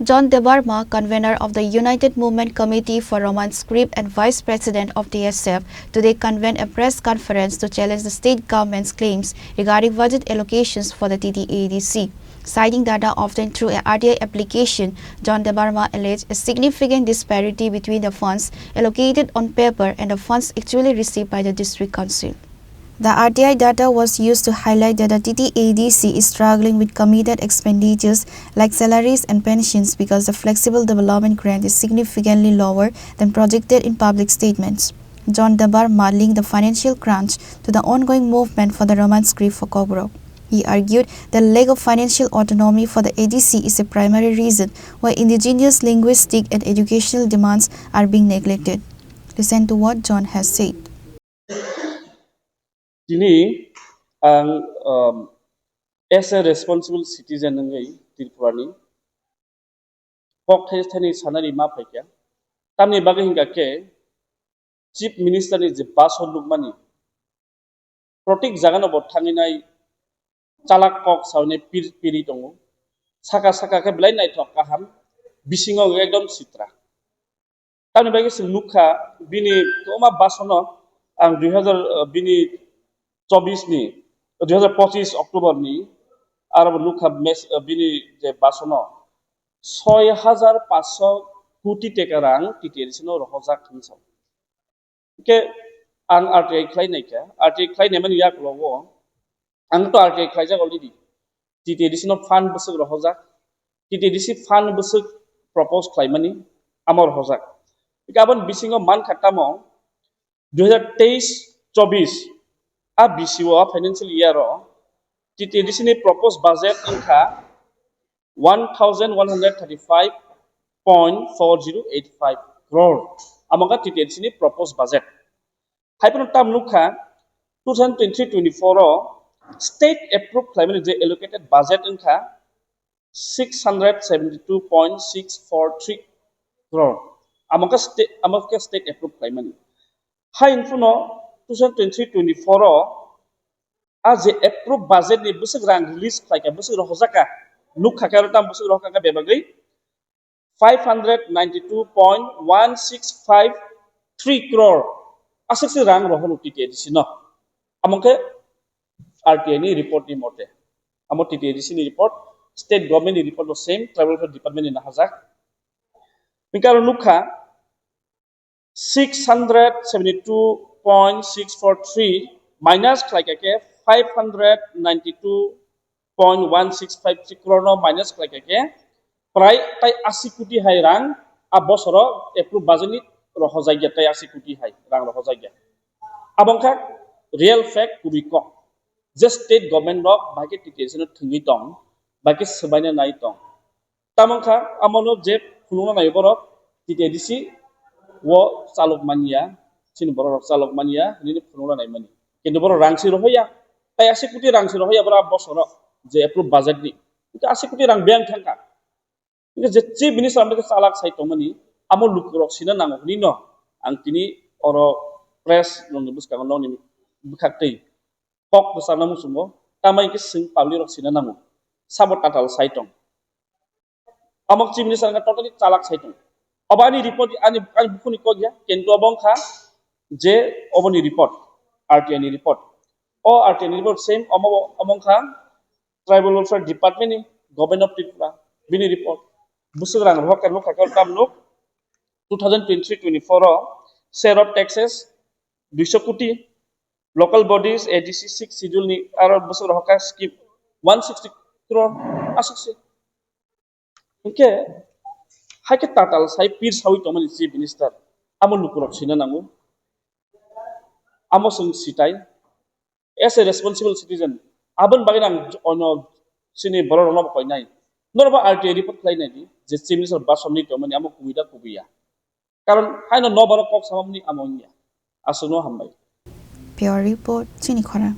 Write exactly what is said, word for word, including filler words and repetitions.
John Debbarma, convener of the United Movement Committee for Roman Script and Vice President of T S F, today convened a press conference to challenge the state government's claims regarding budget allocations for the T T A D C. Citing data obtained through a R T I application, John Debbarma alleged a significant disparity between the funds allocated on paper and the funds actually received by the district council. The R T I data was used to highlight that the T T A D C is struggling with committed expenditures like salaries and pensions because the flexible development grant is significantly lower than projected in public statements. John Debbarma linked the financial crunch to the ongoing movement for the Roman script for Kokborok. He argued that lack of financial autonomy for the A D C is a primary reason why indigenous linguistic and educational demands are being neglected. Listen to what John has said. Tini ang, um, as a responsible citizen wngwi Tripurani kok thai thani sanani ma phaikha. Tamni bagwi hingkha khe Chief Minister ni je bus o nukmani, protik jagano bo thangwi nai chalak kok sawi nai pir-, piri tongo. Saka saka khe belai naithok kaham, bisingo ekdom sitra. Tamni bagwi chwng nukha bini kwma bus o no ang dui hazar, uh, bini chobis ni, dui hazar pochis October ni aro bo nukha mes-, uh, bini je bus o no soi hazar paanch sho koti teka rang T T A D C no rohorjak hinwi sa. Hingke ang R T I khlai naikha, R T I khlai naimani yaklogo ang to R T I khlaijak already. T T A D C no fund bwswk rohorjak, T T A D C fund bwswk propose khlaimani amo rohorjak. Hingke aboni bisingo mankha tamo dui hazar teis chobis a B C O a financial year o T T A D C ni propose budget wngkha one thousand one hundred thirty-five point four zero eight five crore. Amo wngkha T T A D C ni proposed budget. Hai phano tam nukha two thousand twenty-three twenty-four o state approve khlaimani je allocated budget wngkha six hundred seventy-two point six four three crore. Amo wngkha state, amo wngkha state approve khlaimani. Hai phano two thousand twenty-three twenty-four o a je approve budget ni bwswk rang release khlaikha, bwswk rohorjakha, nukha khe aro tam bwswk rohorkha bebagwi five hundred ninety-two point one six five three crore aswk se rang rohoro T T A D C no. Amo khe R T I ni report ni mote. Amo T T A D C ni report, state government ni report bo same, tribal welfare department ni nahajak. Hingke aro nukha six hundred seventy-two point six four three minus khlaikha khe five hundred ninety-two point one six five three crore no minus khlaikha khe prai tai asi koti hai rang a bosoro approve budget ni rohorjakya, tai asi koti hai rang rohorjakya. Abo wngkha real fact, kubui kok je state government rok bahai khe T T A D C no thwngwi tong, bahai khe swbaina nai tong. Tamo wngkha, amono je phunukna nai borok T T A D C o chalok manya, chini borok rok chalok manya hinwi phunukna nai mani. Kintu borok rang si rohoya, tai asi koti rang si rohoya borok a bosoro je approve budget ni. Hingke asi koti rang beyang thangkha. Hingke je chief minister amtwi khe chalak sai tongmani, amo lukurok sina nango hinwi no ang tini oro press rokni bwskango nokni bwkhaktwi kok bwcharna muchungo, tamo hingke chwng public rok sina nango, sabo tatal sai tong. Amo chief minister wngkha totally chalak sai tong. Obo ani report, ani, ani bukhukni kok ya, kintu obo wngkha je oboni report, R T I ni report. O R T I ni report same omo, omo wngkha tribal welfare department ni government of Tripura bini report. Bwswk rang rohor khe nukha khe tam nuk two thousand twenty-three twenty-four o share of taxes duiso koti, local bodies, A D C six schedule ni aro bwswk rohor kha scheme one sixty crore aswk se. Hingke hai khe tatal sai pir sawi tongmani chief minister, amo lukurok sina nango, amo chwng sitai. As a responsible citizen, aboni bagwi ang ono chini borok rokno bo koinai. Norok bo R T I report khlai nai di, je chief minister bus somni tongmani amo kubui da kubui ya. Karon haino no borok kok samamni amo wngya. Aswkno hambai. Bureau Report, chini khorang.